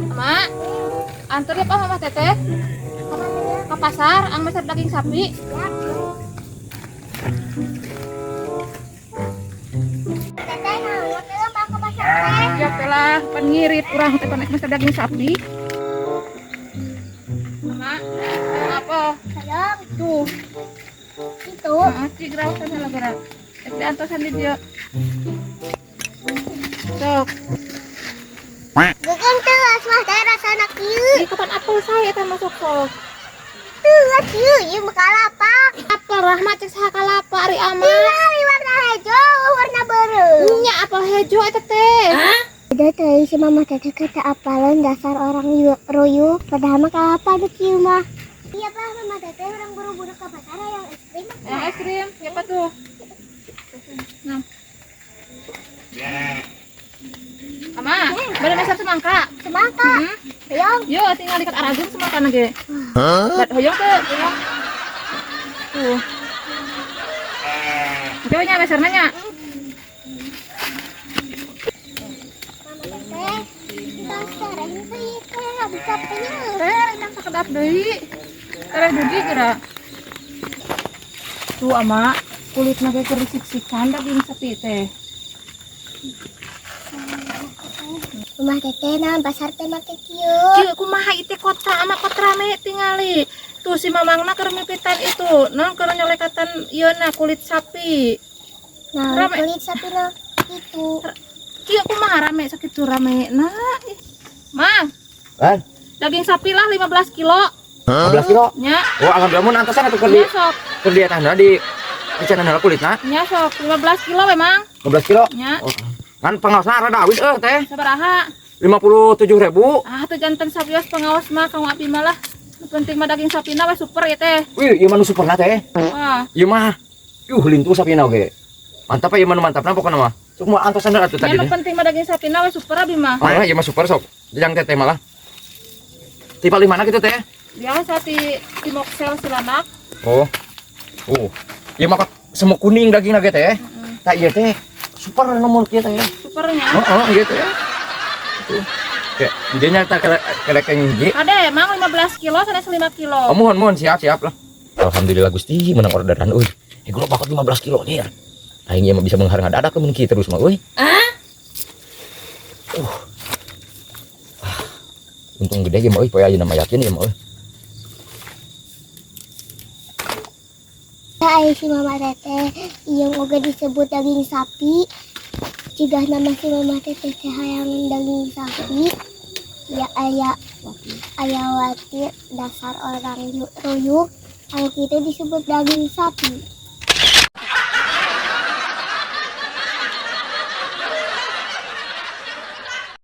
Mak, antar ya Pak Mama Teteh ke pasar, ang meser daging sapi. Teteh naon teh mah ke pasar teh? Ya telah pengirit urang teh panek meser daging sapi. Mak, apa? Sayang, Tuh, itu. heeh, cik raosan heula geura. Rek diantosan di dieu. Sok, Geung teu asmah teh rasana kieu. di kapan apel saya eta masuk sok. Teu kieu ieu mah kalapa. Apel rahmat cek saha kalapa ari ama. Tingali warna hejo, warna beureum. Nya apel hejo eta teh. Udah teh si mama teteh kata apalan dasar orang ruyuk padahal mah kalapa nu kieu mah. Iya pak, mama teteh orang buru-buru ke pasar yang es krim. Yang es krim, siapa tuh? Nah. Ama, bade meser semangka. Semangka, Hmm. hoyong. Yo, tinggal dikat aragum semangka ge. Hah? Hoyong teu? Hoyong. Tuh. Itu nya meserna nya. Mama teteh, kita sekarang teh teh nggak bisa penyel. Eh, nang sakedap deui. Tereh dugi geura. Tuh ama, kulitna ge keur disiksikan daging sapi teh. Mama teteh naon pasar teh make kieu. Kieu kumaha ieu teh kota ama kota rame tingali. Tuh si mamangna keur mipitan itu, naon keur nyolekatan ieu na kulit sapi. Nah, Rame. kulit sapi na itu. Kieu kumaha rame sakitu rame na. Ih. Mang, Kan? daging sapi lah 15 kilo. 15 kilo. Nya, Oh, alhamdulillah mun antosan atuh keur di nya sok, keur di eta di di kulitna nya sok 15 kilo memang. 15 kilo. Nya, Oh. Kan pengaosna rada awis euy teh. sabaraha? 57.000. Ah, tuh janten sapios pengawas mah kang abi mah lah. Nu penting mah daging sapina we super ya teh. Wih, ieu mah nu superna teh. Wah, Ieu mah yuh lintu sapina oge. Mantap ya ieu mah nu mantapna pokona mah. Sok mau antosan atuh nya tadi nu teh. penting mah daging sapina we super abi mah. Ah, ieu mah super sok. Jang teteh malah. Ti paling mana gitu teh? Biasa ti ti moksel silanak. Oh. Oh. Ieu mah semua kuning dagingna ge teh. Tah ieu teh super nomor kieu teh. Supernya. Heeh, gitu ya. Tuh. Kayak dia nyata kelekeng hiji. Ade, emang 15 kilo sanes 5 kilo. Oh, mohon, mohon, siap, siap lah. Alhamdulillah Gusti menang orderan euy. Eh gua bakal 15 kilo nih. Aing ieu mah bisa mengharga dadak mun kieu terus mah euy. Ah. Untung gede ieu mah euy, poe ayeuna mah yakin ieu mah euy. Ai si mama teteh ieu oge disebut daging sapi. Jika nama si mama teteh teh hayang daging sapi, ya aya ayawati dasar orang ruyuk, anu kitu disebut daging sapi.